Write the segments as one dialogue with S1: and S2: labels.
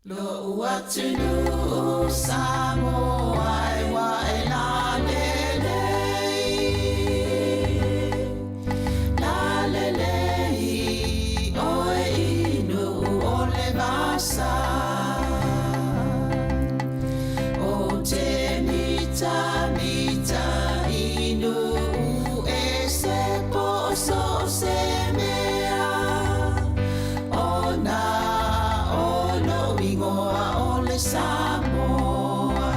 S1: Lo'u atunuu Samoa e ua e lalelei, lalelei oe i Nu'u o le vasa. O te mitamita i Nu'u e se po so o se mea, ona o lo'u igoa o le Samoa.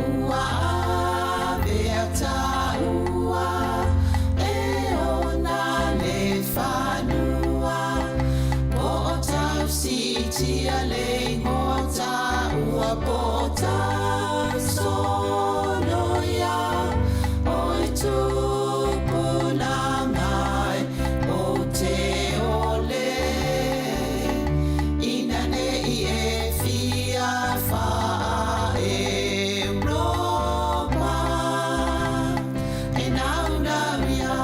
S1: Ua avea taua e ona le fanua, po o tausiitia le igoa taua, po o tausoloia oe tupulaga e o te ole, ina nei e fia faa-Europa. E naunau ia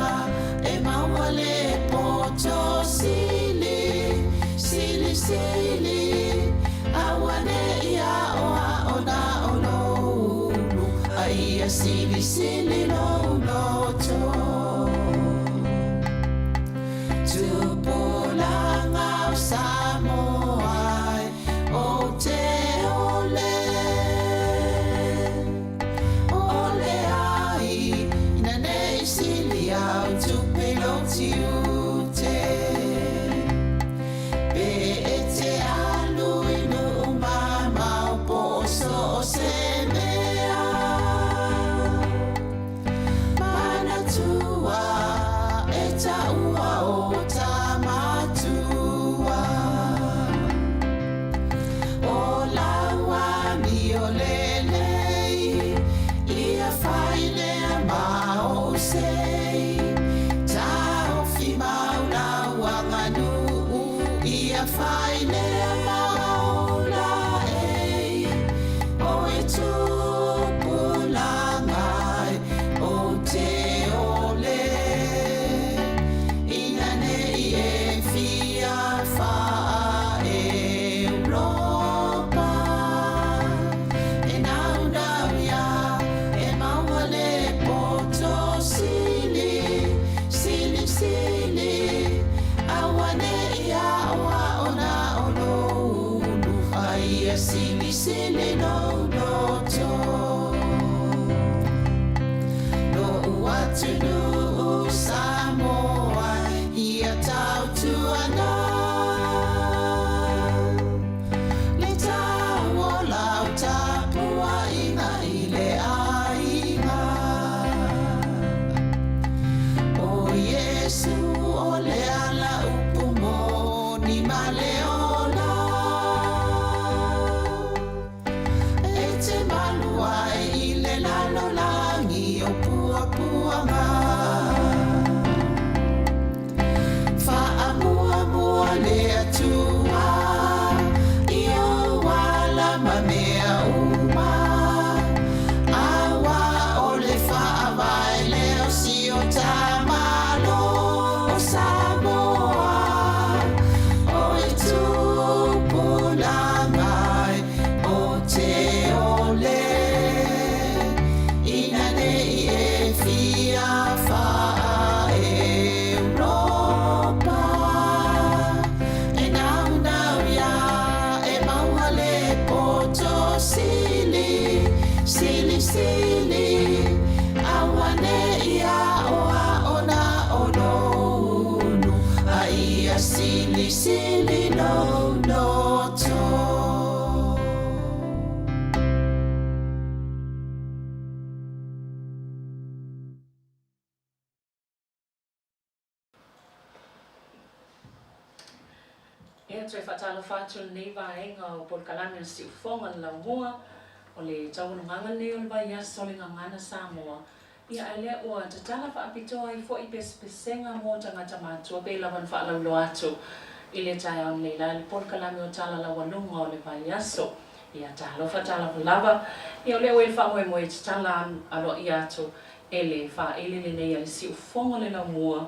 S1: e maua le poto sili, sili, sili, aua nei aoao na o lou ulu, a ia silisili lou loto. Tupulaga o Samoa e o te ole, ole ai, ina nei sili au tupe lou tiute. Pe e te alu i nuu mamao po o so o se mea, manatua e taua o tamatua. O lau amio lelei, ia fai lea ma ou sei. Taofi mau lau aganuu, ia fai lea ma ou laei. Oe tupulaga e o te ole, ina nei e fia faa-Europa. E naunau ia e maua le poto sili, sili, sili, aua nei aoao na o lou ulu, a ia silisili lou loto. Lo'u atunuu Samoa ia tautuana, le tau o lau tapuaiga i le aiga. O Iesu o le ala upu moni ma le ola, e te malu ai i le lalolagi o puapuaga. Faamuamua le Atua i ou ala ma mea uma, aua o le faavae lea o si o ta Malo o Samoa. Oe tupulaga e o te ole, ina nei e fia faa-Europa. E naunau ia e maua le poto sili, sili, sili, aua nei aoao na o lou ulu, a ia silisili lou loto.
S2: Ia, toe faatalofa atu i lenei vaega o polokalame o le Siufofoga o le Laumua, o le taualumaga lenei o le vaiaso o le Gagana Samoa. Ia, a lea ua tatala faapitoa ai foi pesepesega mo tagata matutua pei lava ona faalauiloa atu i le taeao nei la i le polokalame o Tala Laualuga o le Vaiaso. Ia, talofa talavalava. Ia, o lea ua i le faamoemoe e tatala aloaia atu e le faaili lenei a le Siufofoga o le Laumua.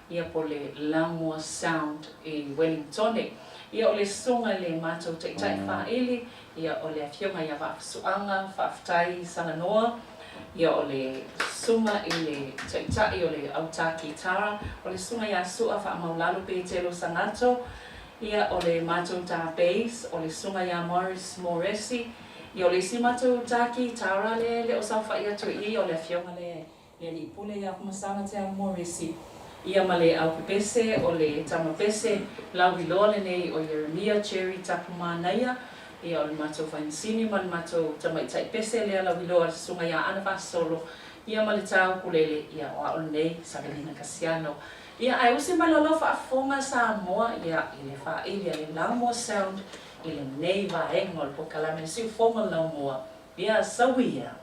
S2: Ia po o le Laumua Sound i Wellingtone. Ia o le susuga i le matou taitai faaili, ia o le afioga ia Vaafusuaga Faafetai Salanoa, ia o le susuga i le taitai o le autā kitara, o le susuga ia Su'a Faamaulalo Petelo Sagato, ia o le matou tā bass, o le susuga ia Morris Moresi, ia o le isi matou tā kitara lea e le o saofai atu i i, o le afioga lea Le alii pule ia Kumasaga Te Ao Morisi, ia ma le au pepese o le tama pese lauiloa lenei o Ieremia Jerry Tapumanaia, ia o le matou faimasini ma le matou tamaitai pese lea lauiloa le susuga ia Ana Fasolo, ia ma le tā ukulele, ia o a'u lenei Savelina Kasiano. Ia ae usi mai loa lau faafofoga Samoa, ia i le faaili a le Laumua Sound i lenei vaega o le polokalame Siufogo Laumua, ia sauia!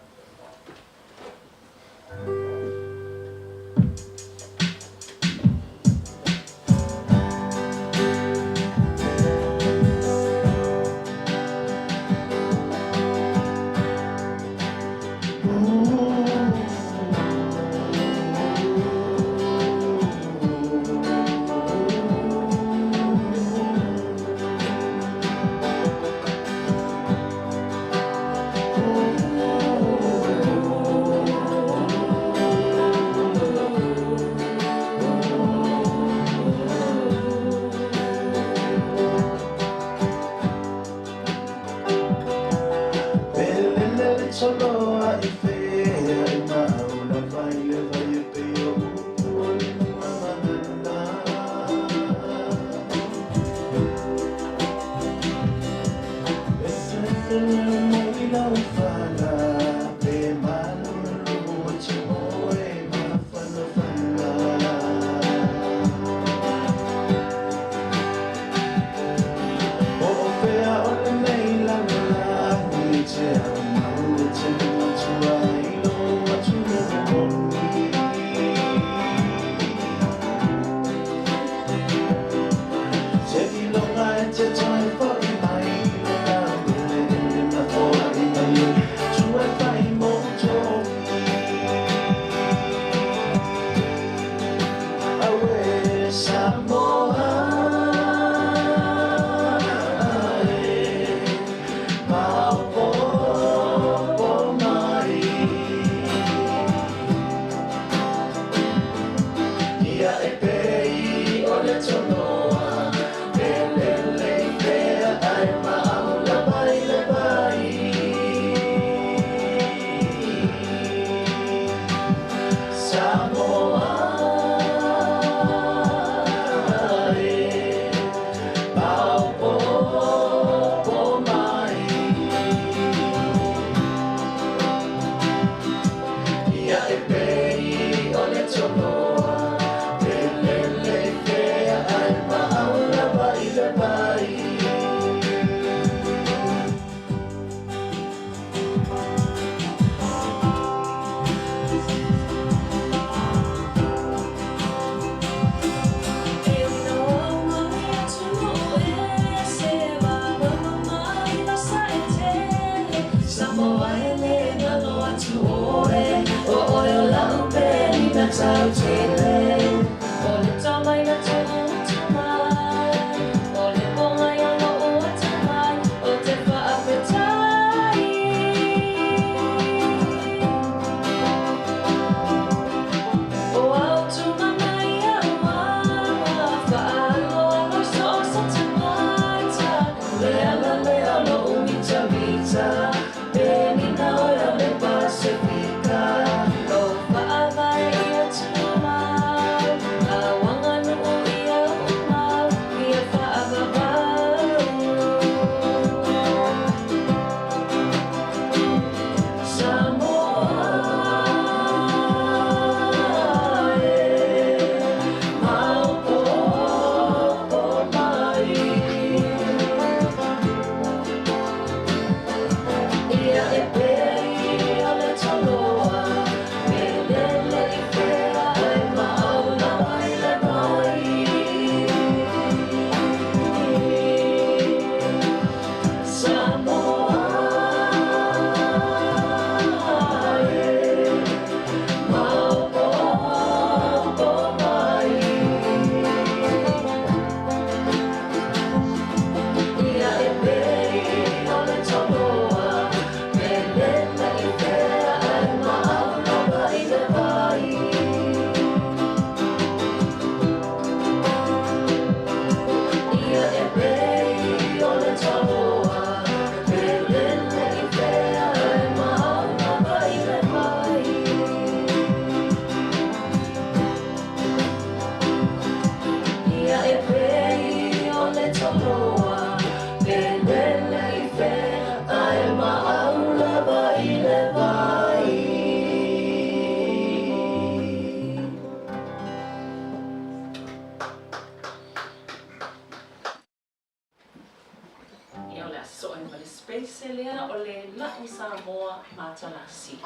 S2: aemaise lea o le La'u Samoa Matalasi.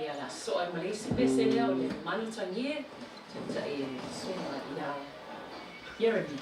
S2: Ia la so ai ma le isi pese lea o le Malutagie, taitai e le susuga ia Jeremy.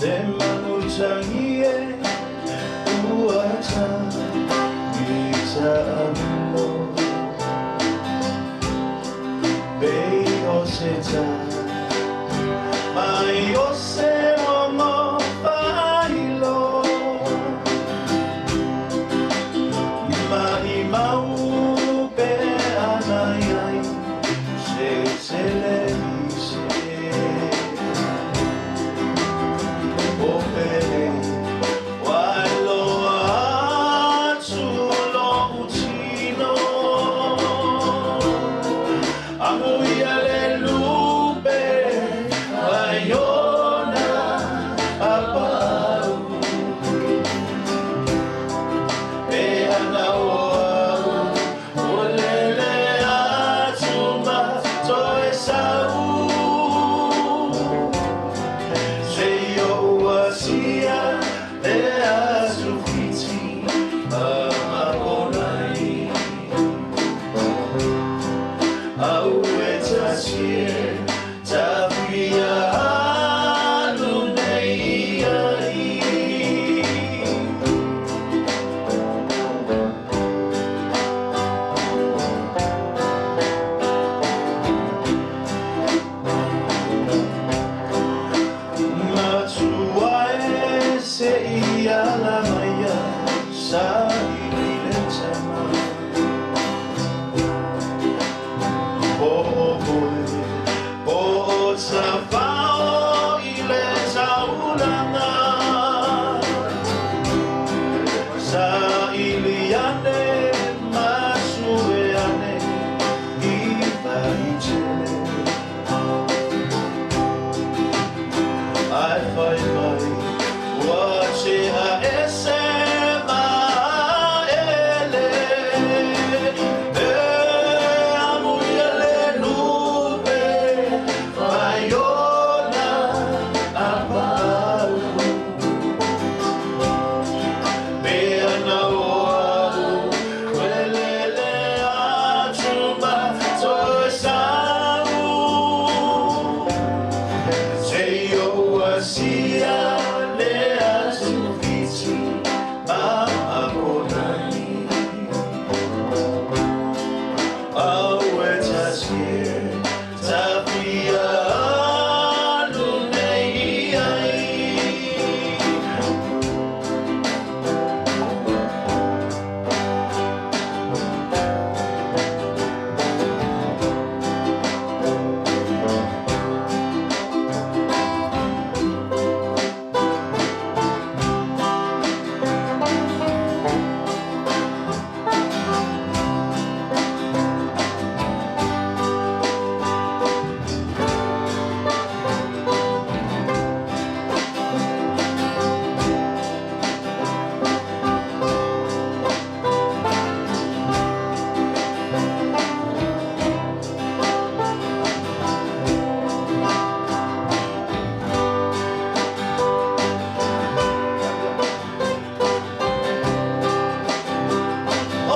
S3: Le malutagie ua tagitamlo Bei o se ta mai o se logo failo Mai mau pe anai ai se se le se O pele wailoa atu lo'u tino Amuia le lupe mai ona apau E ana o au o lele atu ma toe sau Se i o'u asia le aso Fiti ma maonai Au e tasie tafia alu nei ai. Matua e se i ala maia sa Saili ane ma sue ane i Vaitele. Ae fai mai ua tea ese maele. E amuia le lupe vaiona a pau. Pea na o au welele atu ma toe sau. Seia ua sia le atu Fiti ma Akonai. Aue tasie tafia alu nei ai.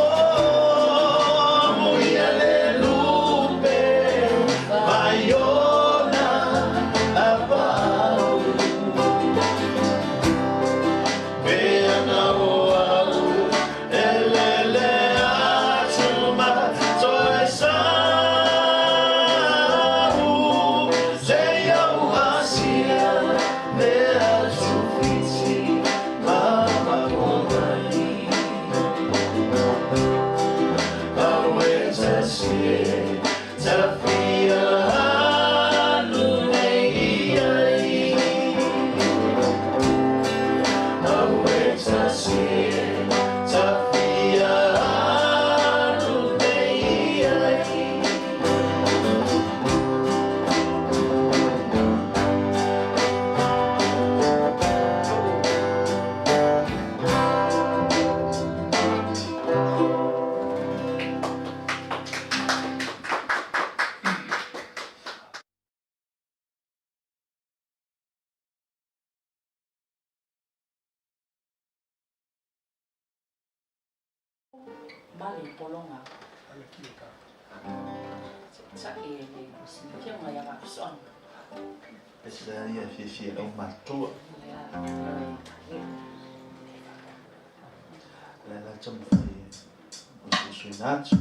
S3: Oh, amuia le lupe vaiona a pau. Pea na o au elele atu ma toe sau. Seia ua sia le atu Fiti ma Akonai. Aue tasie tafia alu nei ai. Aue tasie tafia alu nei ai.
S2: Ma le pologa. Sa'i e le Afioga ia Vaafusuaga.
S3: Pese ia fiafia i lau matua. Le la taumafai e usuusuina atu.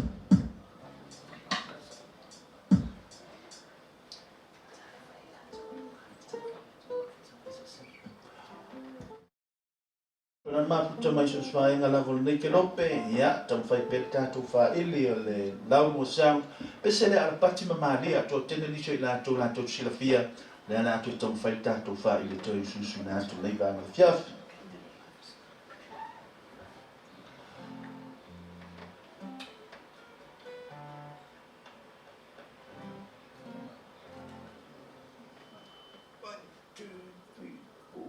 S3: O le mafuta mai so se vaega lava o lenei kelope, ia, taumafai pea le tatou faaili o le lau mua sound. Pese le Alapati ma Malia, toatele nisi o i latou latou te silafia, lea o le a toe taumafai le tatou faaili e toe usuusuina atu lenei vaega o le afiafi. One, two, three, four.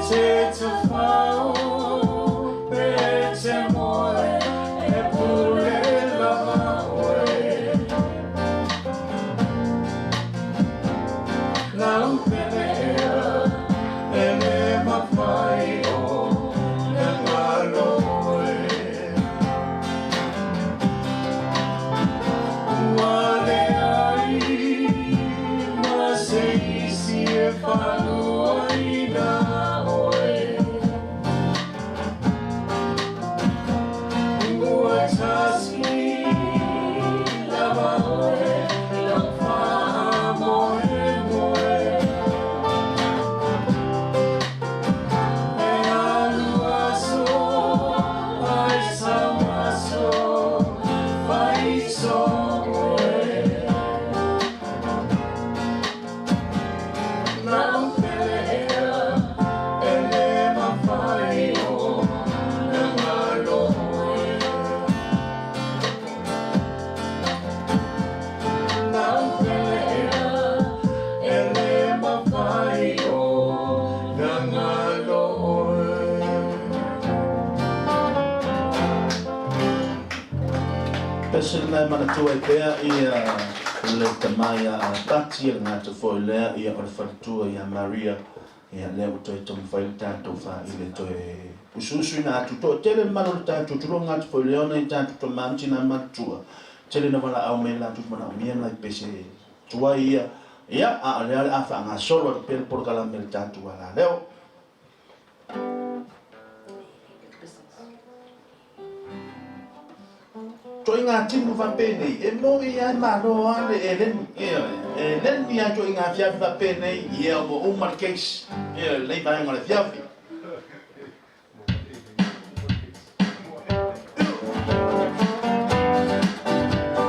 S1: te tafau, pe te moe, e pule lava oe. Lau pele ea, e le mawhai o na ngalo oe. Ua le ai ma se isi e whaluaina oe. Ua tasi lava oe lau faamoemoe. E alu aso, ai sau aso, faiso oe. Lau pele ea, e le mawhai o na ngalo oe. Lau pele ea, e le mawhai o na ngalo oe.
S3: Pese lena e manatua ai pea ia le tama ia Alapati e le gata foi lea ia o le faletua ia Maria ia lea ua toe taumafai le tatou faili e toe usuusuina atu toatele le malu o le tatou tulou gata foi lea ona i tatou tama ma tina matutua tele na valaau mai latou manaomia nai pese tuai ia ia a o lea o le a faagasolo atu pea le polokalame le tatou alaleo. Toaiga timu faapenei, e moʻi lava e malo lava le eleni, ioe, e eleni lava toaiga afiafi faapenei, ia ua uma le case, ioe, lenei vaega o le afiafi.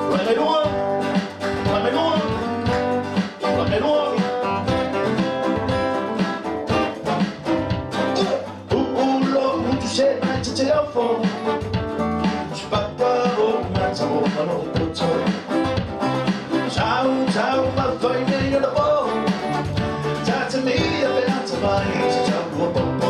S3: Tulai mai lua, tulai mai lua, tulai mai lua. U'u lo'u utu se mai te te ofo, Spapa o mata o malo poto. Tau tau ma fai nei o le po. Tata mia pe ata vai te tau lua popo.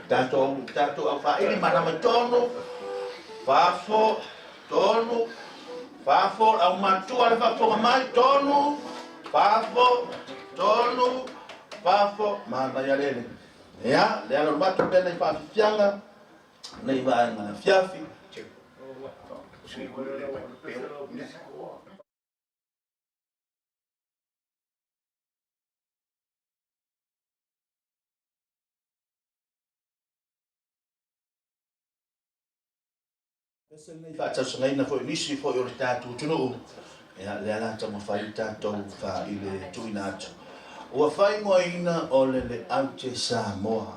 S3: Tatou tatou aufaili malama i tonu, fafo, tonu, fafo, le aumatua le faafofoga mai, tonu, fafo, tonu, fafo, manaia lele. Ia, le ala o le matou pea nei faafifiaga, nei vaega le afiafi. Faatausagaina foi nisi foi o le tatou atunuu, ia lea la taumafai le tatou fa i le tuuina atu. Ua faaigoaina o le Le Aute Samoa.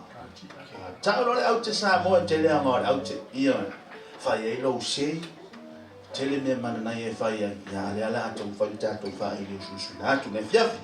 S3: A tau loa le Aute Samoa e tele aga o le aute, ia fai ai lou sei, tele mea mananaia e fai ai, ia a lea la a taumafai le tatou fa i le usuusuina atu nei afiafi.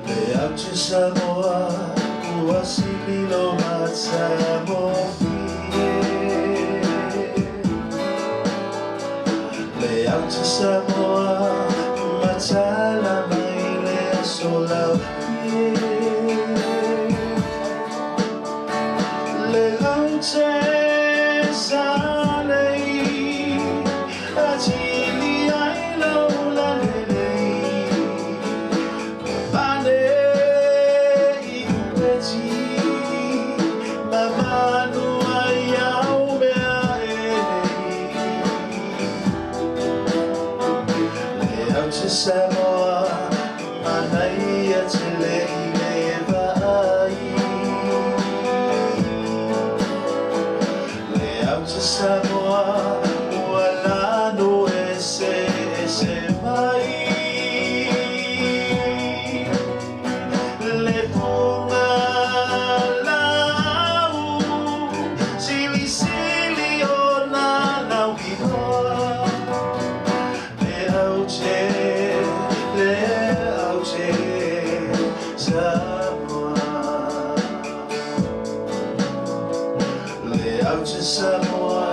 S3: Le aute Samoa ua sililo matagofie. Le aute Samoa matala mai le aso laupie. Le aute Salei atili ai lau lalelei. Pane i upeti mamanu ai au mea e nei. Le aute Samoa manaia tele i le vaai. Le aute Samoa ua lanu ese ese mai. Le fuga lau silisili o na lauiloa. Le aute, le aute Samoa. Le aute Samoa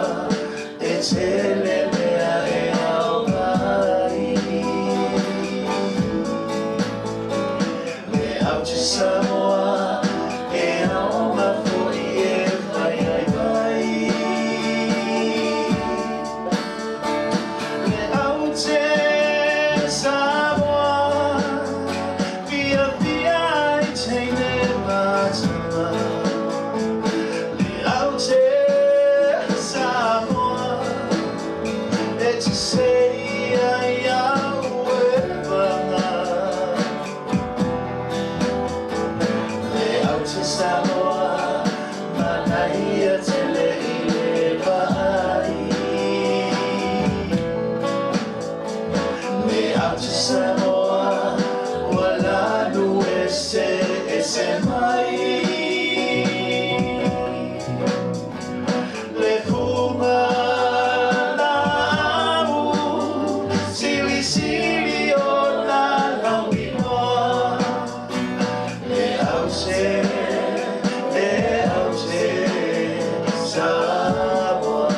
S3: e tele mea e ao ai. Le aute Samoa e ao mafoi e fai ai mai. Le aute Samoa fia fia ai teine matama. Le aute Samoa e te sei ai au e vanga. Le aute Samoa manaia tele i le vaai. Le aute Samoa ua lanu ese ese mai. Le fuga lau silisili o na lauiloa. Le aute, le aute Samoa.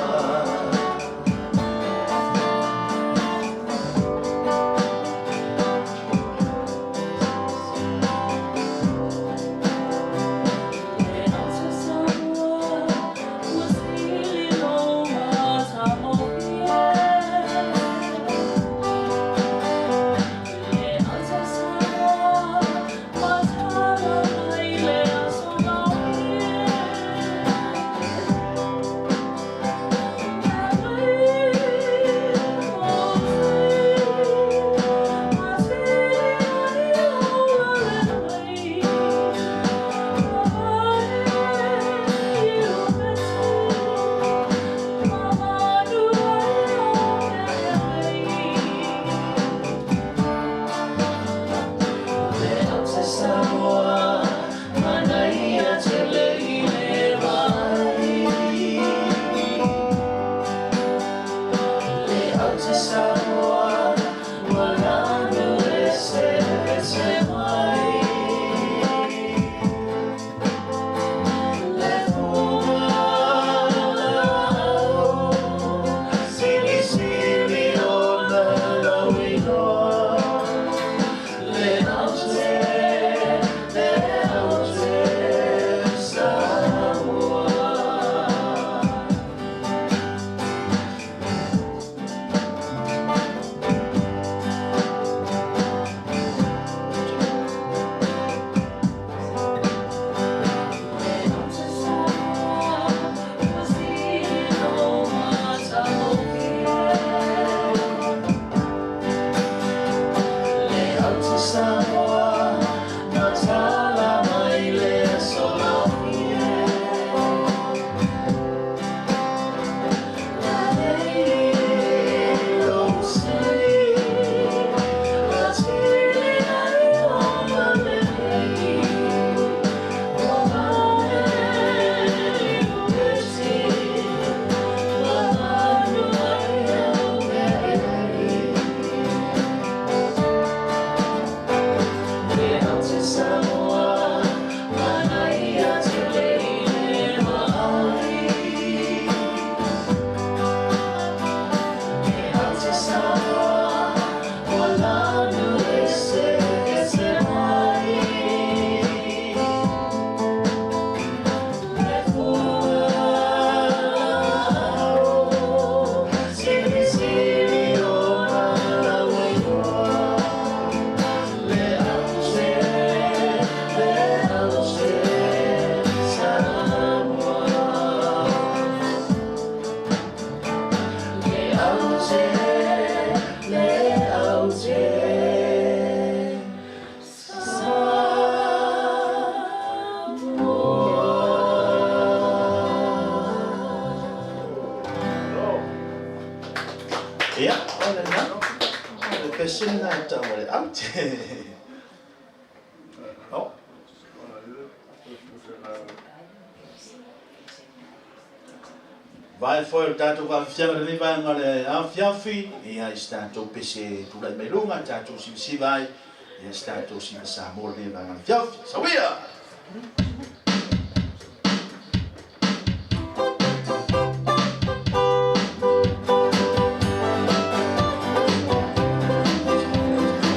S3: pese lena e tau ale aute. Oh. Vai foi o tatou faafiafiaga lenei vaega o le afiafi, ia i se tatou pese tulai mai luga, tatou sivasiva ai, ia se tatou siva Samoa lenei vaega o le afiafi. Sauia!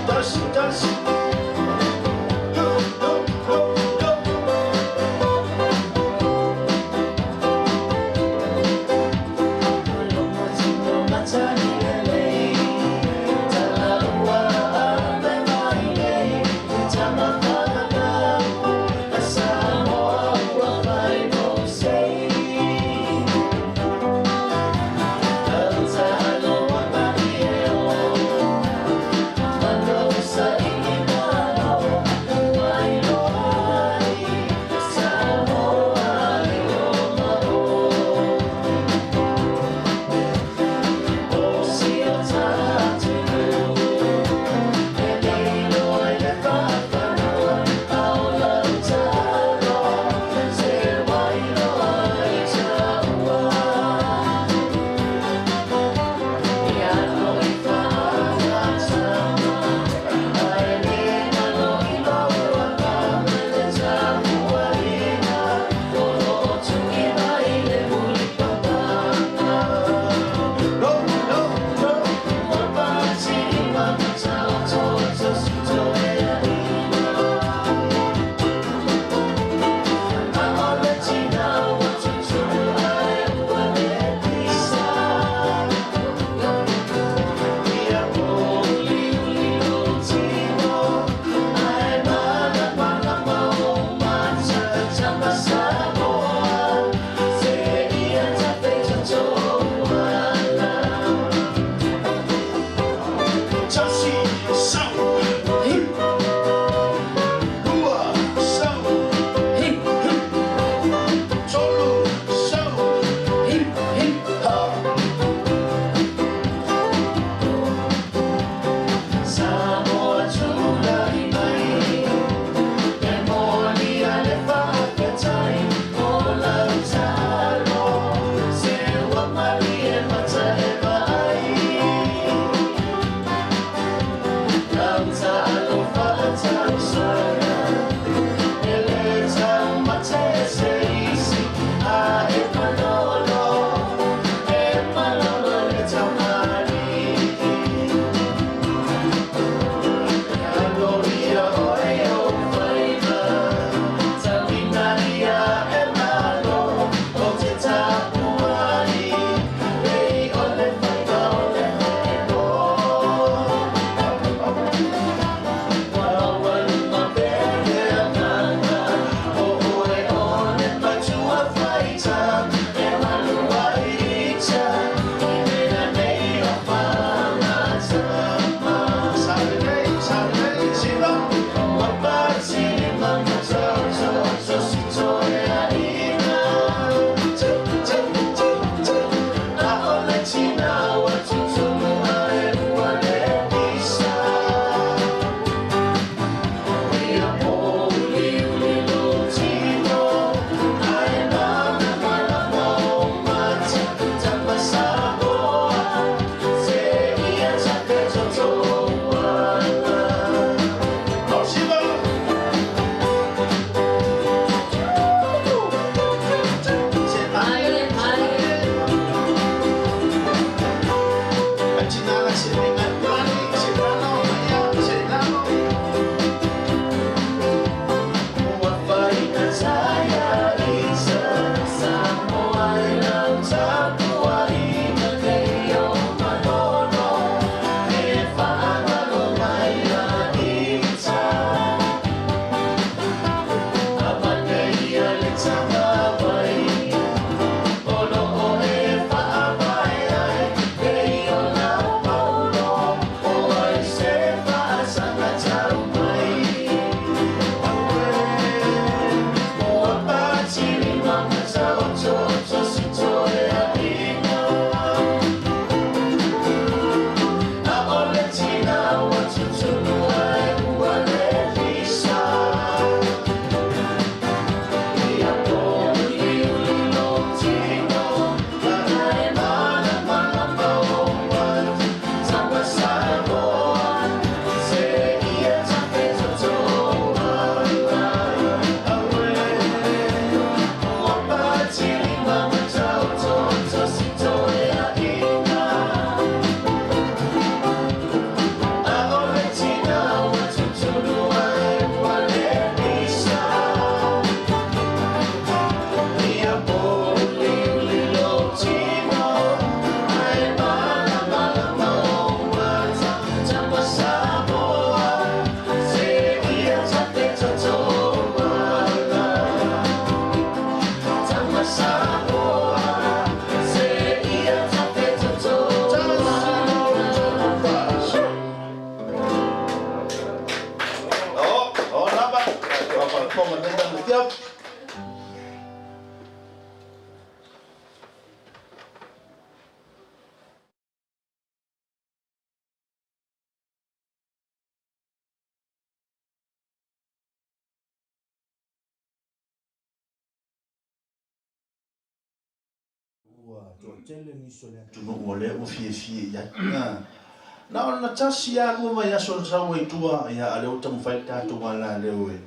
S3: Tasi, tasi. Go, go, go, go. faafofoga i lenei vaega afiafi. Ua toatele nisi o le atunuu o lea ua fiafia i ai. Na ona tasi lava lua vaiaso na sau ai i tua, ia, a o lea ua taumafai le tatou alaleo e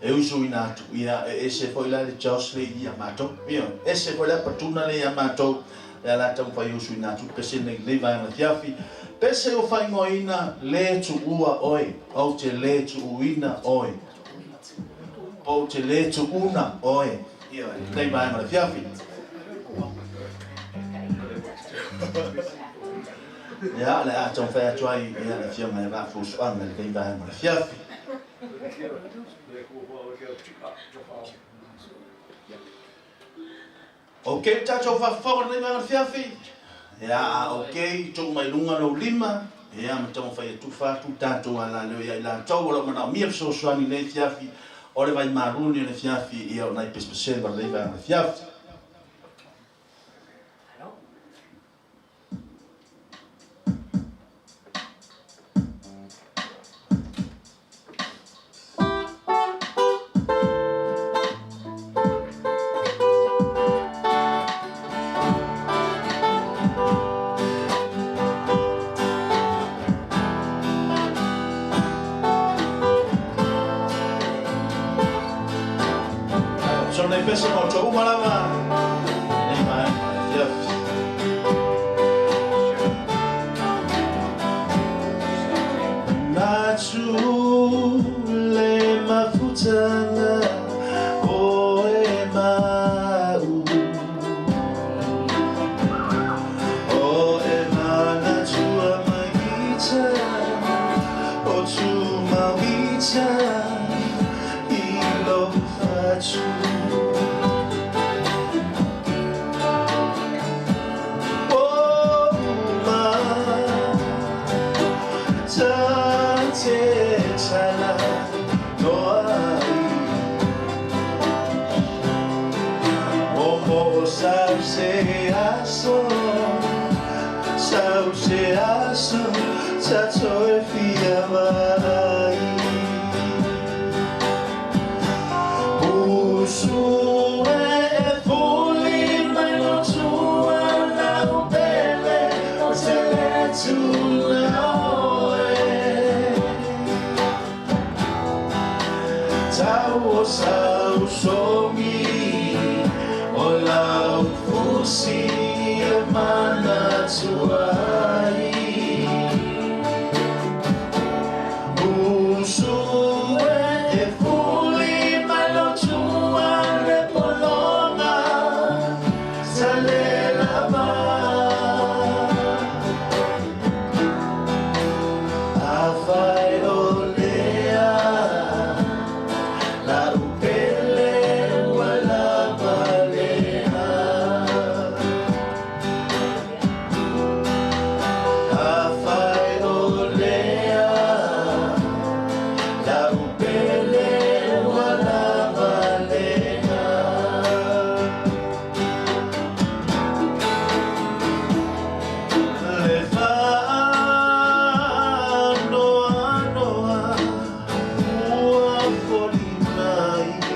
S3: e usuina atu. Ia, e ese foi la le Josh lea i ia matou. Ia, ese foi la Patuna lea ia matou. Lea la taumafai e usuina atu le pese lenei i lenei vaega afiafi. Pese ua faaigoaina, Le tuua oe, ou te le tuuina oe. Ou te le tuuna oe. Ia, lenei vaega o le afiafi. Ia, o le a taumafai atu ai ia le Afioga ia Vaafusuaga i lenei vaega o le afiafi. Ok le tatou faafofoga i lenei vaega o le afiafi? Ia, a ok, tuu mai luga lou lima, ia ma taumafai e tufa atu le tatou alaleo ia i latou o lo o manaomia le fesoasoani i lenei afiafi, o le vaimalu lenei o le afiafi, ia o nai pesepesega o lenei vaega o le afiafi. So nei pese mo tou uma lava nei vaega afiafi. Manatu le mafutaga o e mau O e manatua mai ita O tumauita i lou fatu Afai o lea lau pele ua lava lea. Afai o lea lau pele ua lava lea. Le faanoanoa ua foliga mai.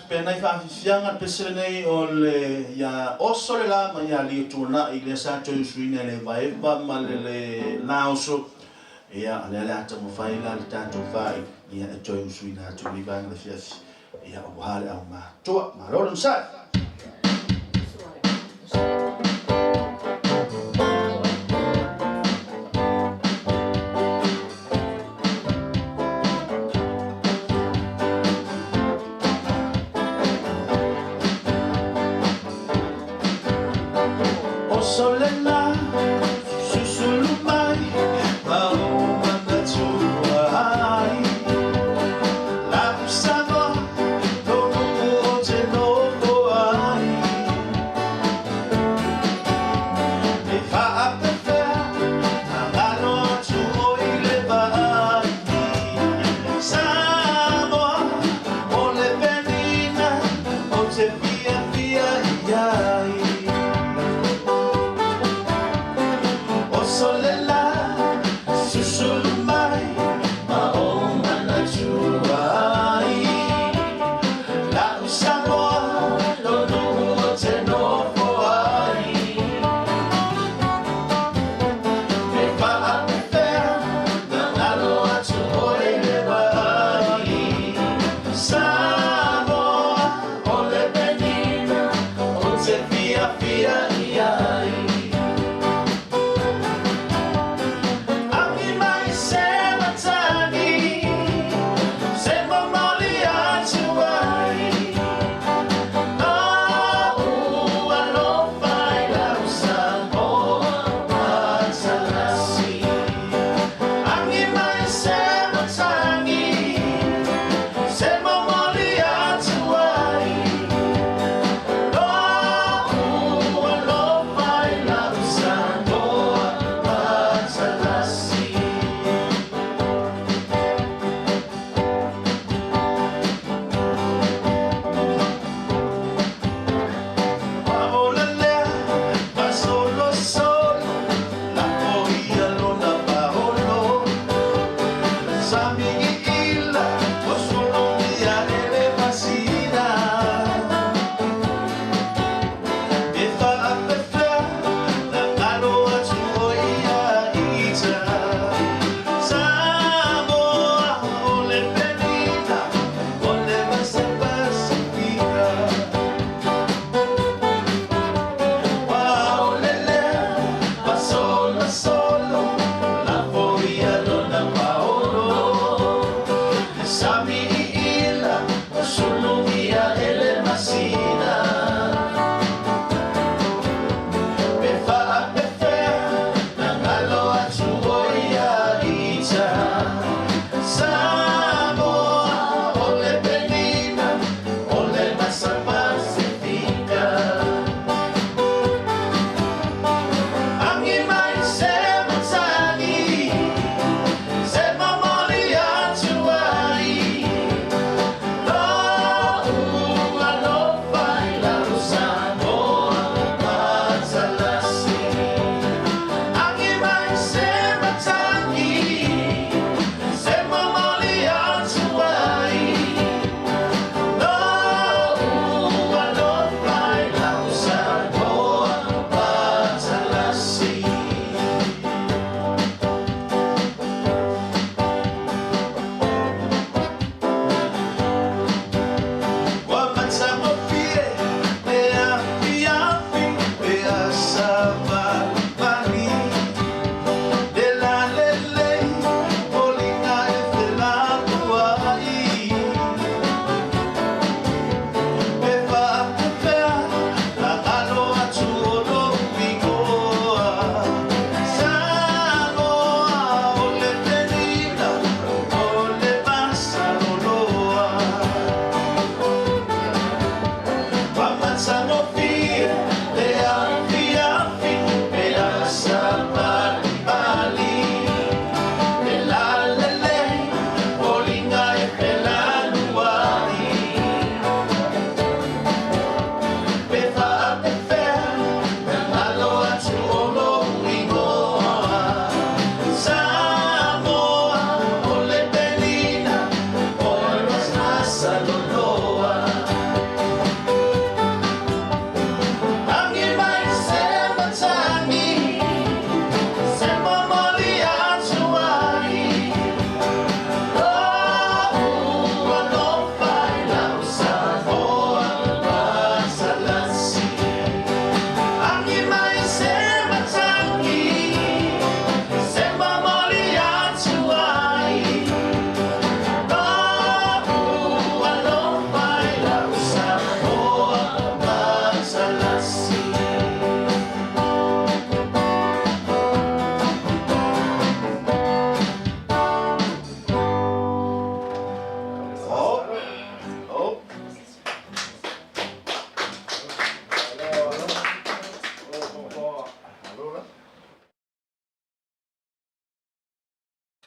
S3: Pe nai faafiafiaga le pese lenei o le ia oso le la ma ia alii o tuanai lea sa toe usuina e le evaeva ma le le la oso. Ia o lea o le a taumafai la le tatou fai ia e toe usuina atu i lenei vaega o le afiafi. Ia aua le aumatoa. Malo le onosai. Oso le la, susulu mai, ma ou manatua ai. Lau Samoa, lou nuu ou te nofo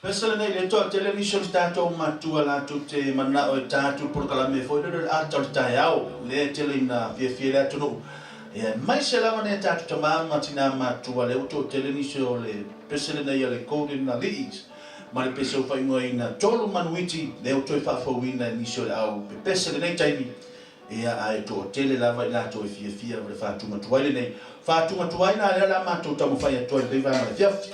S3: Pese lenei le toatele nisi o le tatou matua latou te manao e ta atu le polokalame foi lele o le ata o le taeao lea e tele ina fiafia ai le atunuu. Ia aemaise lava nai a tatou tama ma tina matua lea ua toatele nisi o le pese lenei a le Golden Aliis ma le pese ua faaigoaina Tolu Manuiti lea ua toe faafouina e nisi o le au pepese lenei taimi. Ia ae toatele lava i latou e fiafia ma le faatuma tuai lenei. Faatuma tuai la lea o le a matou taumafai atu ai i lenei vaega o le afiafi.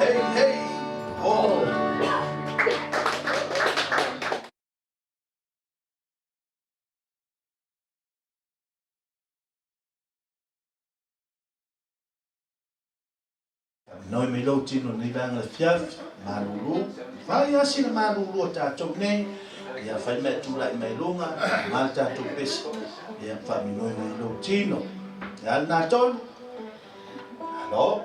S3: Hey, hey, ho! Noi mai lou tino nei vaega le fiafi, malulu, fai lava sina malulu a tatou nei, ia fai mea tulai mai luga, ma le tatou pese, ia faaminoi mai lou tino. Ia lena tonu. Alo.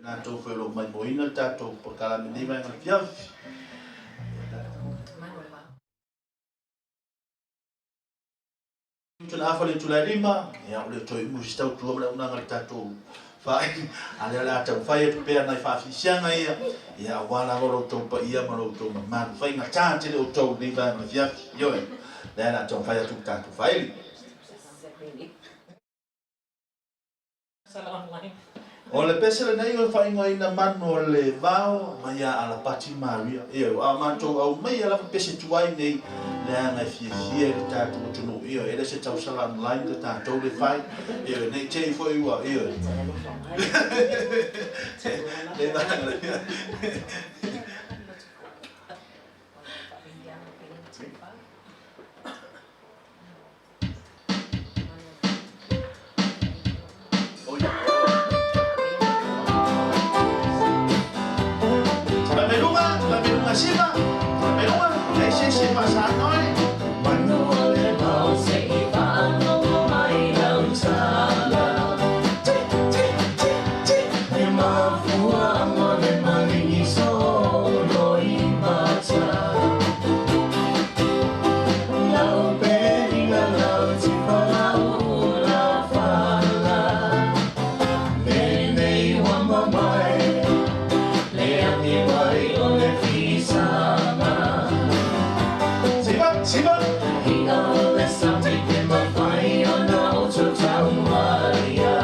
S3: Latou foi o lo o maimoaina le tatou polokalame i lenei vaega afiafi. Tuna afa le itula e 5, ia ua le toe umi se tautua ma le auaunaga i le tatou faaili, a lea o le a taumafai atu pea nai faafiisiaga ia, ia aua lava lo outou paia ma lo outou mamalu. Faigata tele outou i lenei vaega afiafi, ioe, lea o le a taumafai atu le tatou faaili. O le pese lenei o le faaigoaina manu o le vao mai ia Alapati Maria. Ioe, a matou aumaia lava pese tuai nei leaga e fiafia i le tatou atunuu. Ioe, e le se tausala online ta tatou le fai. Ioe, nei te i foi ua, ioe. Le vaega. Siva, Meluga, e se se faasanoe.
S1: Manu o le vao se i faalogo mai lau tala.
S3: Ti, ti, ti, ti.
S1: E mafua mo le maligi solo i mata. Lau perina lau tifa lau ula fala. Lenei ua mamae, le agi mai o le fisaga.
S3: Siva, siva.
S1: Ia o le sami ke mawhai o na o tau taumaria.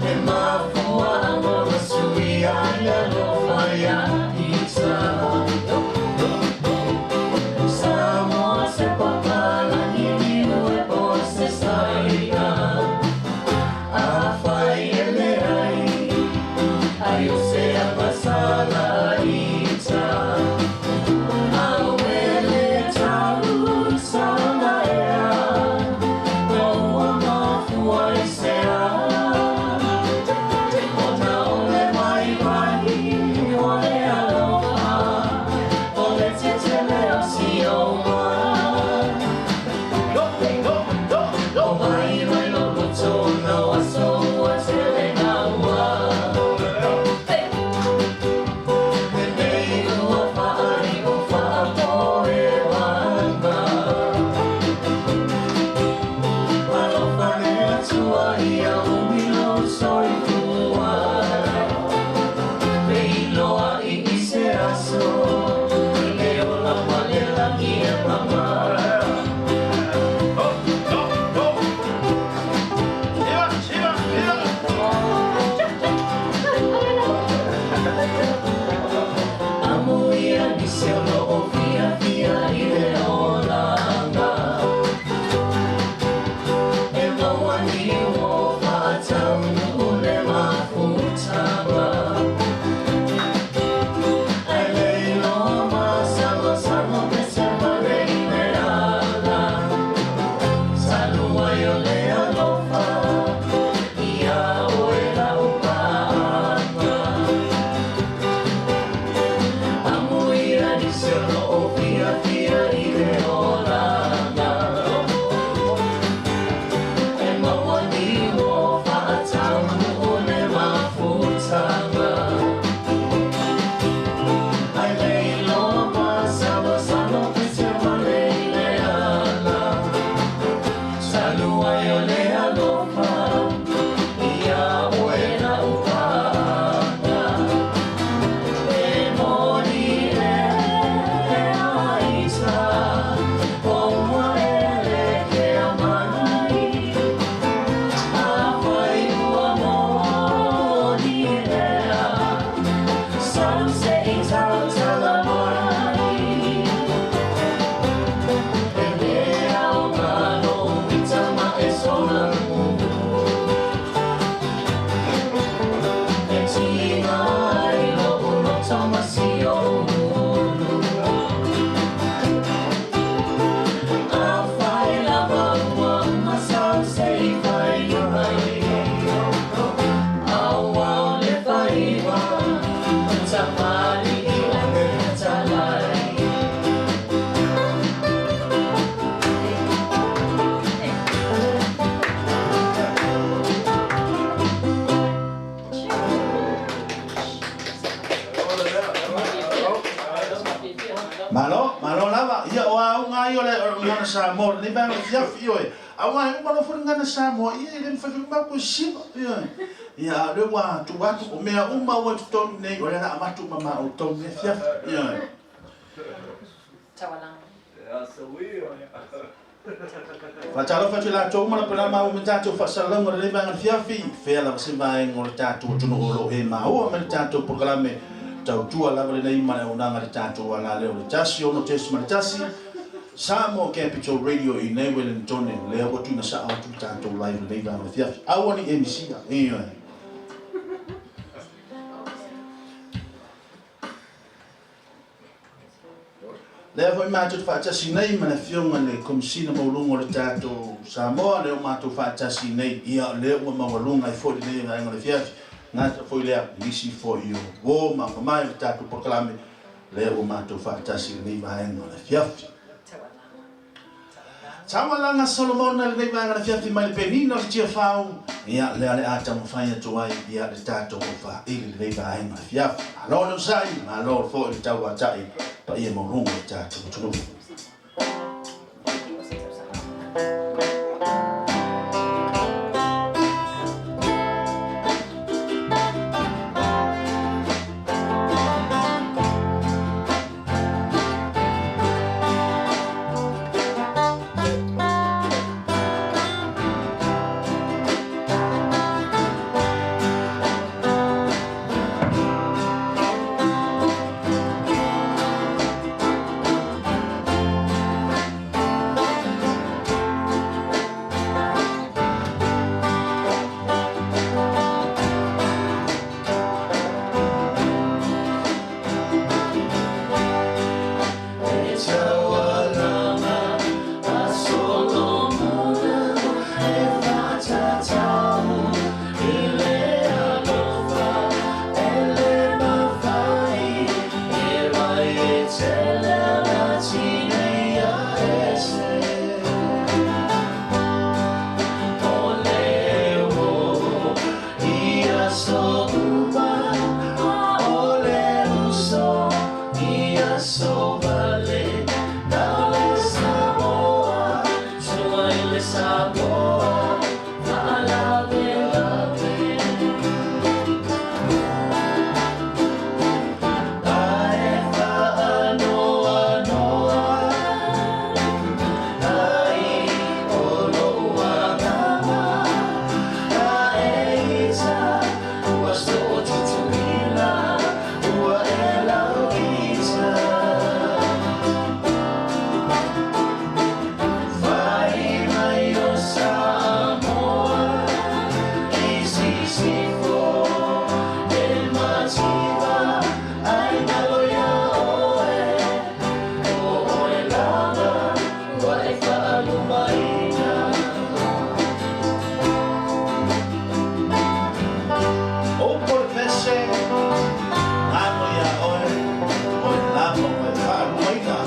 S1: E mafua anga masui ai alofa ia ita. Samoa se papalagi niu e po se saina. A whai e le ai, ai o se apasala ita. Auele tau sana ea, o ua mafua i se a. Ona o le mai mai o le aloha, o le tetele o si o mai.
S3: Go, go, go, go.
S1: O mai mai lo moto na waso ua tele na ua. Hey! Lenei ua whaari o whaapo e wanga. Alofa le atua ia umi lou soifua. Peiloa i i se aso, le ola ma le lagi e mama.
S3: Go, go, go. Siva, siva, siva.
S1: Amo ia nisi o lo o fia fia i le olanga. E maua ni o whaataunu le mafutanga. Ai le iloa ma sango sango pe se mare i le ala. Salua i o le alofa, ia oe lau paanga. Amo ia nisi o lo o fia fia i le olanga. E maua ni o whaataunu le mafutanga. Ai le iloa ma sango sango pe se mare i le ala. Salua i o le alofa, ia oe lau paanga. E moni e aisa, o ua ele ke amai. A whai ua moni ea, salu se i tau tala mai. E mea o ngalo ita ma e sola E tinga ai lo uloto ma si o ulu. A whai lava ua masau se i whai mai. Au au le whaiwa, tamari i o le talai.
S3: ia o le gagana Samoa lenei vaega o le afiafi, ioe. Aua e uma loa foi le gagana Samoa, ia e le mafai foi ona matou sisina, ioe. Ia a o lea ua tuu atu, o mea uma ua i totonu nei, o lea o le a avatu uma ma outou i lenei afiafi, ioe. Faatalofa atu i latou uma lapa na maua me tatou faasalalauga o lenei vaega afiafi, fea lava se vaega o le tatou atunuu o lo o e maua mai le tatou polokalame tautua lava lenei ma le auaunaga i le tatou alaleo o le 16.1 Samoa Capital Radio i nei Wellingtone lea ua tuuina sao atu le tatou live lenei vaega afiafi. Aua ni e misia. Ioe. Lea foi matou te faatasi nei ma le Afioga i le Komesina Maualuga o le tatou Samoa, lea ua matou faatasi nei, ia o lea ua maualuga ai foi lenei vaega o le afiafi, gata foi lea i nisi foi o uo ma mamae o le tatou polokalame, lea ua matou faatasi i lenei vaega o le afiafi. Taualaga Solomona lenei vaega afiafi mai le penina o le Tiafau, ia lea le a taumafai atu ai ia le tatou aufaaili lenei vaega afiafi. Malo le onosai, malo foi le tauatai paia maualuga o le tatou atunuu. O upu o le pese, gano iā oe, oe lava ua e faalumaina.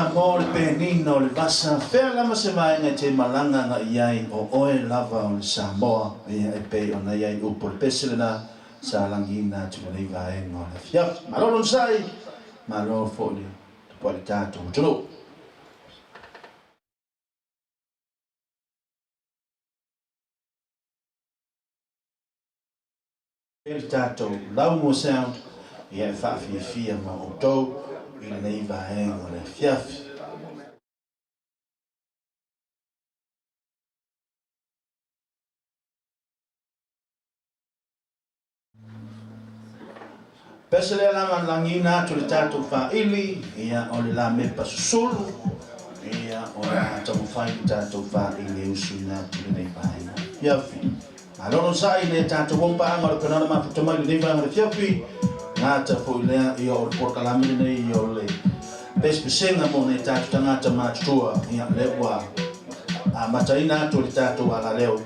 S3: Samoa o le penina o le vasa, fea lava se vaega e te malaga agai i ai, o oe lava o le Samoa, ia e pei ona i ai upu o le pese lena sa lagiina atu i lenei vaega o le afiafi. Malo le onosai, malo foi le tapuai i le tatou atunuu. Le tatou Laumua Sound ia e faafiafia ma outou i lenei vaega o le afiafi. Pese lea lava lagiina atu le tatou faili, ia o le lamepa susulu, ia o le a taumafai le tatou faili e usuina atu lenei vaega afiafi. Malo le onosai i le tatou auaupaaga o le penala mafuta mai lenei vaega o le afiafi. Gata foi lea ia o le polokalame lenei o le pesepesega mo nai tatou tagata matutua, ia lea ua amataina atu e le tatou alaleo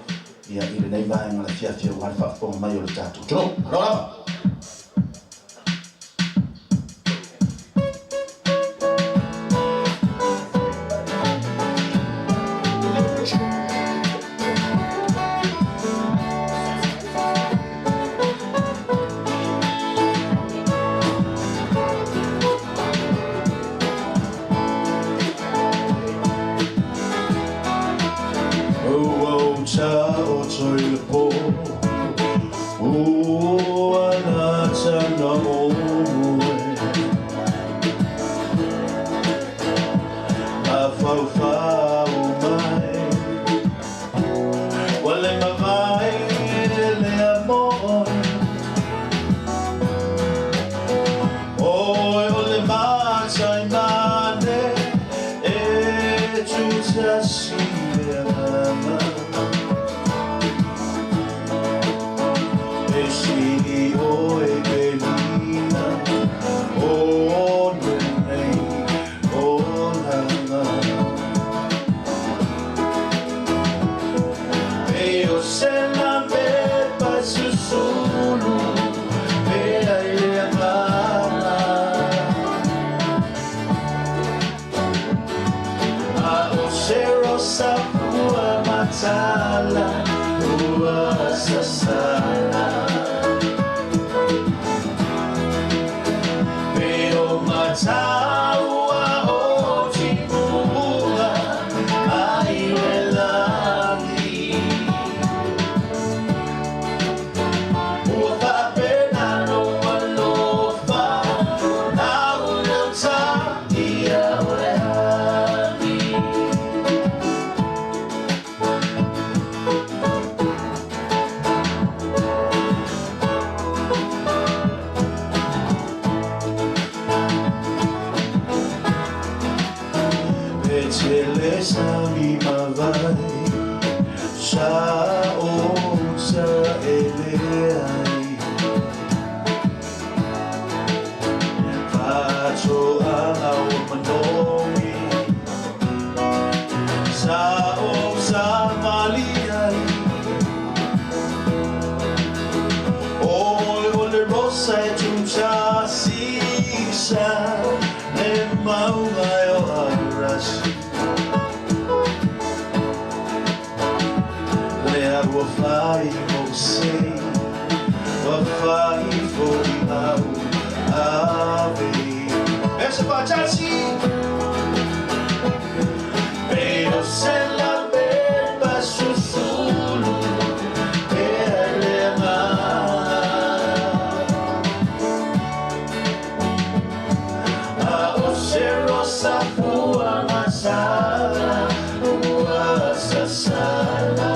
S3: ia i lenei vaega o le afiafi aua le faafofoga mai o le tatou atunuu. Malo lava! Ua ou taoto i le pō, ua lata na oe. Mafaufau mai, ua le mavae lea moe. Oe o le matai mane, e tutasi le agaga. E sili oe pelina, o lenei olaga. E o se lamepa susulu, e ai le agaga. A o se rosa pua matala, ua sasala. Pe o mataua o timuga ai le lagi. Ua faapena lou alofa, lau leo ia o le agi. E tele sami mavai, sa o sa ele ai. Fa'atoaga o manogi, sa o sa mali ai. Oe o le rosa e tutasi sa le mauga e o Arasi. Lea ua fai mo sei, ua fai foi au ave. Ese faatasi. Pe o se lamepa susulu, e ai le agaga. A o se rosa pua matala, ua sasala.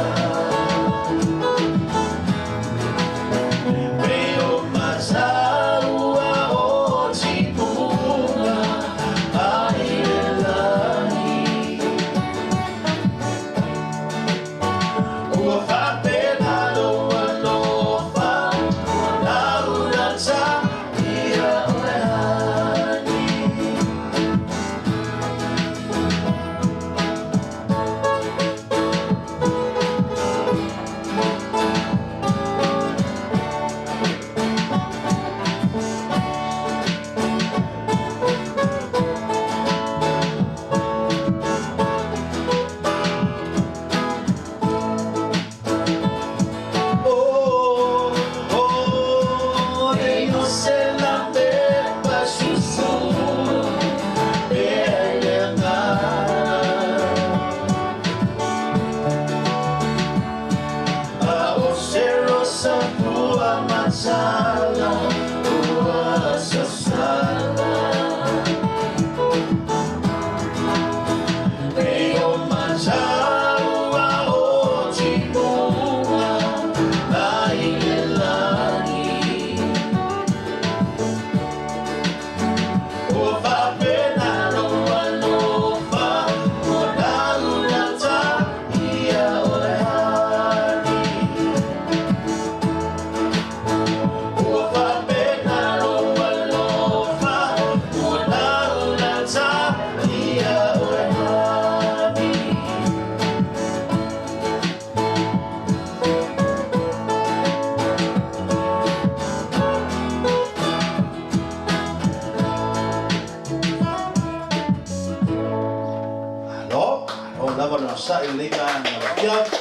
S3: onosai i lenei vaega o le afiafi.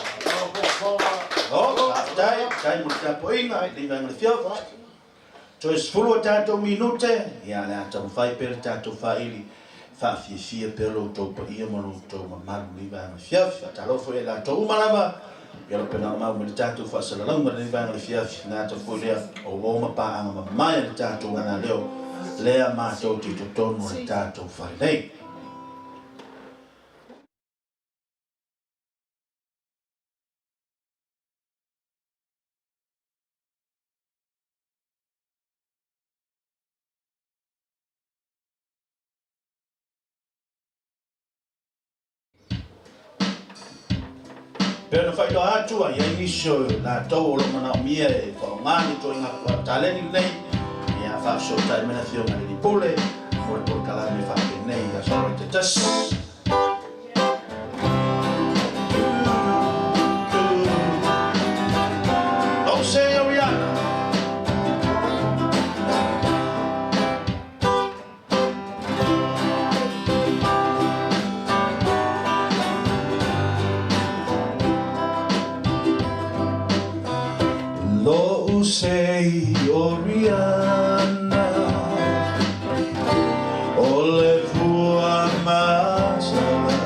S3: O, faafetai, faafetai mo le tapuaiga i lenei vaega o le afiafi. Toe 10 a tatou minute, ia o le a taumafai pea le tatou faili faafiafia pea lo outou paia ma lo outou mamalu i lenei vaega o le afiafi. Faatalofa ia i latou uma lava, ia lo pena mau mai le tatou faasalalauga i lenei vaega o le afiafi. Le gata foi lea o uo ma paaga mamae a le tatou Uagaleo lea matou te i totonu o le tatou fale nei. Pei ona faailoa atu, a i ai nisi o latou o lo o manaomia e faaaoga le ituaiga taleni lenei, ia faafesootai mai le Afioga i le Alii Pule mo le polokalame faapenei i aso Faraile taitasi. Don't say Ariana. Lo'u sei o Rihanna O le fua masala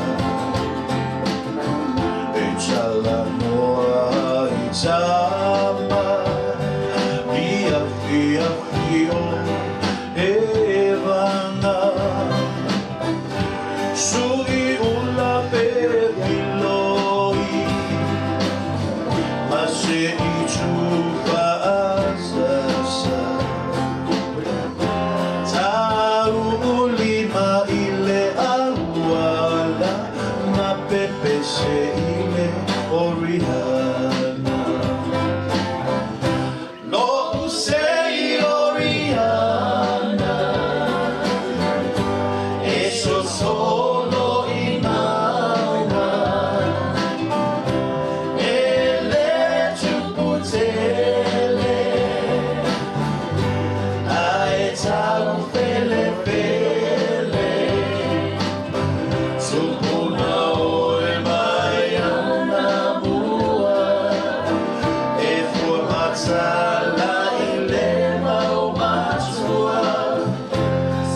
S3: E talanoa i tama I afiafi o Evana Suʻi ula pe filoi Ma se itu fa'asasa Tau'ulima i le auala Ma pepese i le Oriana Lo'u sei Oriana E sosolo i mauga E le tupu tele Ae tau felefele Tupuna oe mai anamua E fua matala i le mau matua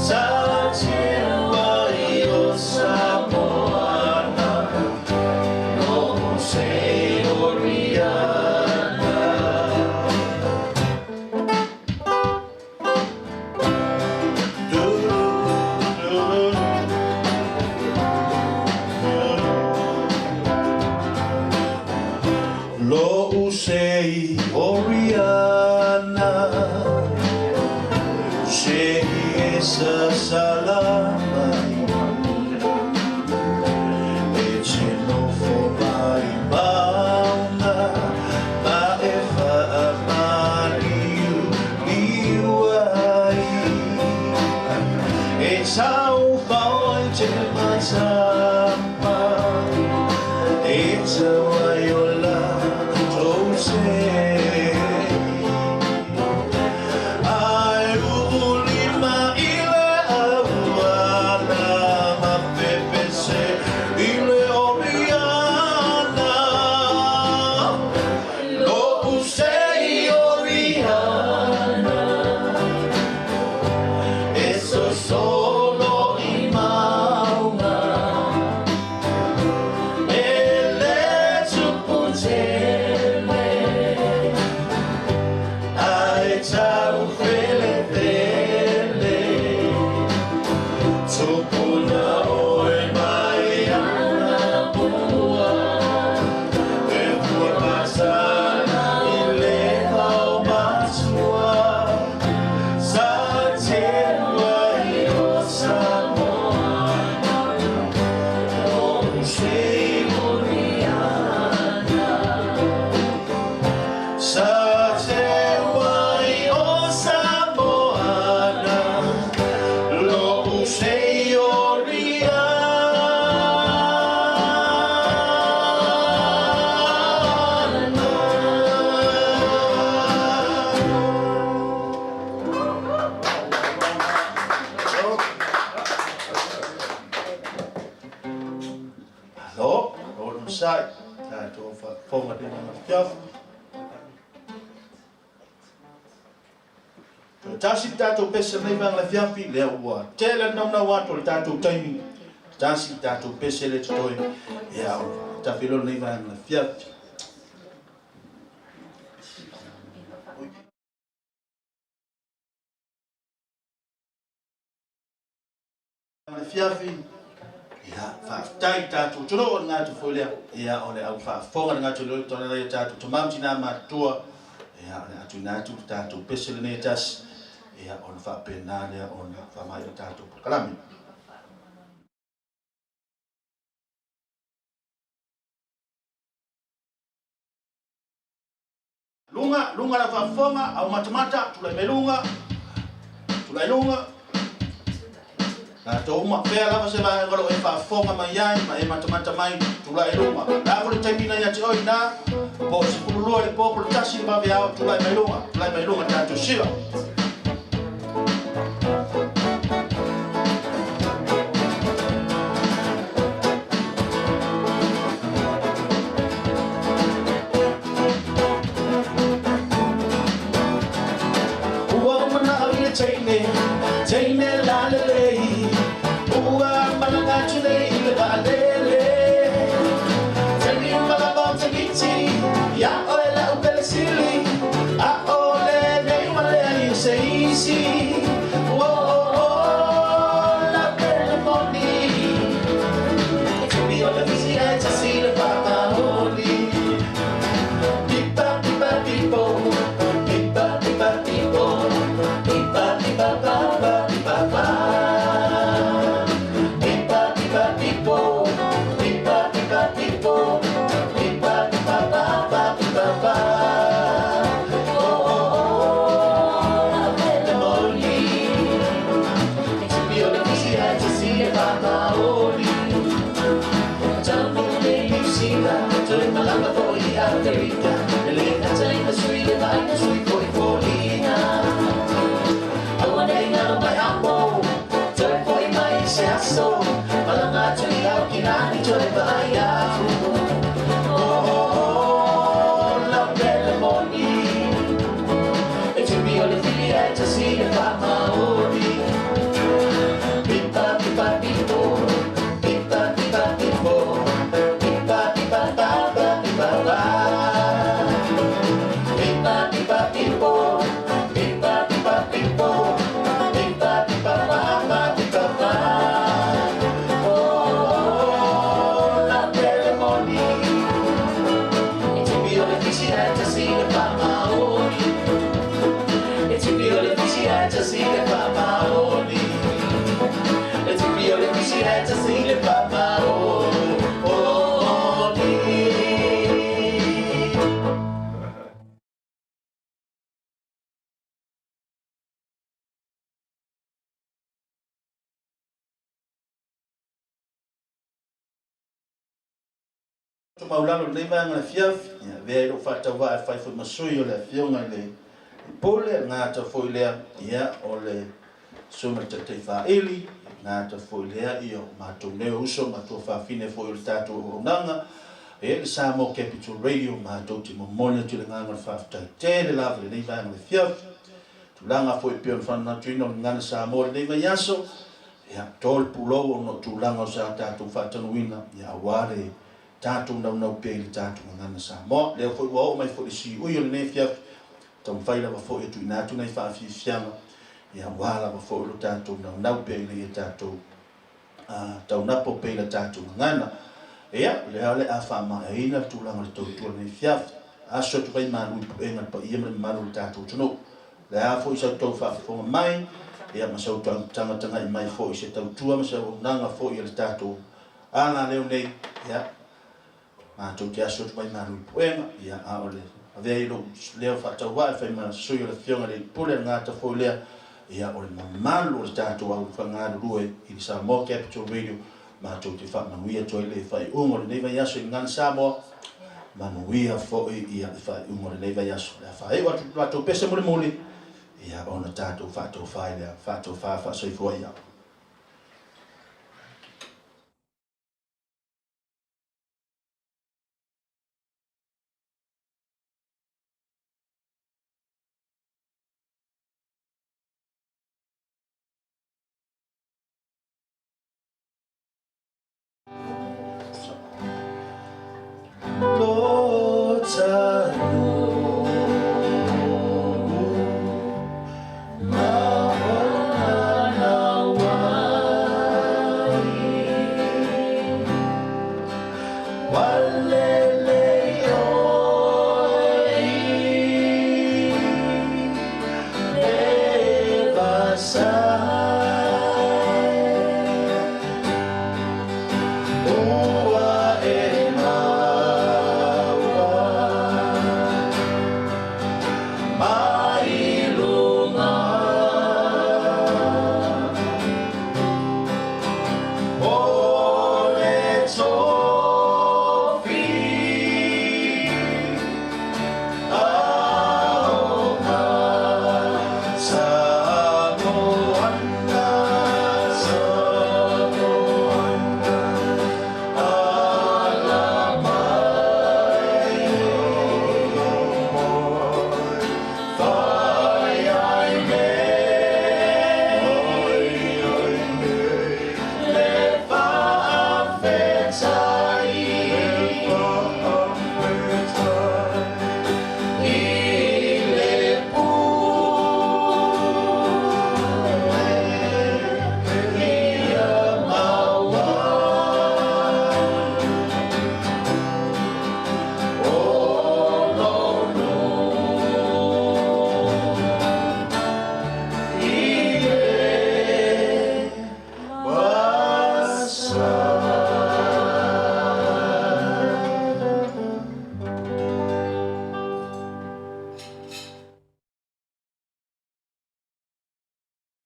S3: Sa teua i o Samoana Lo'u sei Oriana. Lo'u sei Oriana Se i e sasala mai E te nofo mai mauna Ma e faamaliuliu ai E taufao ai te matama E tau ai o latou sei Ae u'ulima i le auala Ma pepese i le Oriana Lo'u sei Oriana E sosolo i mauga E le Onosai, tatou faafofoga lenei vaega afiafi. Toe tasi le tatou pese lenei vaega le afiafi, lea ua tele le naunau atu o le tatou taimi. Tasi le tatou pese lea totoe, ia ona tafe loa lenei vaega le afiafi. Le afiafi, ia, faafetai i tatou atunuu o le gata foi lea, ia, o le au faafofoga le gata o le le tatou tama ma tina matutua, ia, o le a tuuina atu le tatou pese lenei e tasi, ia, ona faapena lea ona faamaea le tatou polokalame. Luga, luga lau faafofoga, au matamata, tulai mai luga, tulai luga. Tatou uma, fea lava se vaega o lo o e faafofoga mai ai ma e matamata mai, tulai luga. O le a foi le taimi na ia te oe i ina, po o le 12 i le po, po o le 1 i le vaveao, tulai mai luga, tulai mai luga tatou siva. Ua ou manao i le teine, teine lalelei, ua malaga atu nei i le vaalele. Tagi malama o Tahiti, ia oe lau pele sili, a o lenei ua leai o se isi. Oh, oh, oh, la pele moni, e tipi o le fisi ai tasi le whakaoli. Pipa, pipa, pipo, pipa, pipa, pipo, pipa, pipa, pa, pipa, pa. Pipa, pipa, pipo, pipa, pipa, pipo, pipa, pipa, pa, pa, pipa, pa. Oh, oh, oh, la pele moni, e tipi o le fisi ai tasi le whakaoli. Tamu nei Niu Sila, toe malaga foi i Amerika, e le gata i na sui le vai na sui foi foliga. Aua nei ngalo mai apo, toe foi mai se aso, malaga atu i Aukilani toe vai atu. Oh, oh, oh, la pele moni, e tipi o le fili ai tasi le whamaoli. Pipa, pipa, pipo, pipa, pipa, pipo, pipa, pipa, pa, pa, pipa, pa. Pipa, pipa, pipo, pipa, pipa, pipo, pipa, pipa, pa, pa, pipa, pa. Oh, oh, oh, la pele moni, e tipi o le fisi ai tasi le whamaoli. E tipi o le fisi ai tasi le whamaoli. E tipi o le fisi ai tasi le whamaoli. Maulalo lenei vaega le afiafi, ia avea ai lou faatauvaa e fai foi ma sui o le afioga i le Pule, le gata foi lea, ia o le sui ma le taitai faili, gata foi lea, ia o matou nei o uso ma tuafafine foi o le tatou auaunaga, ia le Samoa Capital Radio, matou te momoli atu i le agaga o le faafetai tele lava i lenei vaega le afiafi. Tulaga foi pei ona faamanatuina o le Gagana Samoa i lenei vaiaso, ia to le pulou ona o tulaga o sa tatou faatanuina, ia aua le tatou naunau pea i le tatou Gagana Samoa. Lea foi ua oo mai foi le siui o lenei afiafi, taumafai lava foi e tuuina atu nai faafiafiaga, ia aua lava foi lo tatou naunau pea ina ia tatou taunapo pea i le tatou gagana. Ia, lea o le a faamaeaina le tulaga o le tautua i lenei afiafi. Aso atu vai malu i puega le paia ma le mamalu o le tatou atunuu. Le a foi sa outou faafofoga mai, ia ma sa outou tagatagai mai foi i se tautua ma se auaunaga foi a le tatou alaleo nei, ia, matou te aso atu vai malu i puega, ia, a o le avea i lou leo faatauvaa e fai ma sui o le afioga i le Pule, le gata foi lea, ia, o le mamalu o le tatou au fagalulue i le Samoa Capital Radio, matou te faamanuia atu ai le faaiuga o lenei vaiaso i Gagana Samoa, manuia foi ia le faaiuga o lenei vaiaso. Le a faaiu atu le matou pese mulimuli, ia ona tatou faatofai lea, faatofa faasoifua ia. Ta.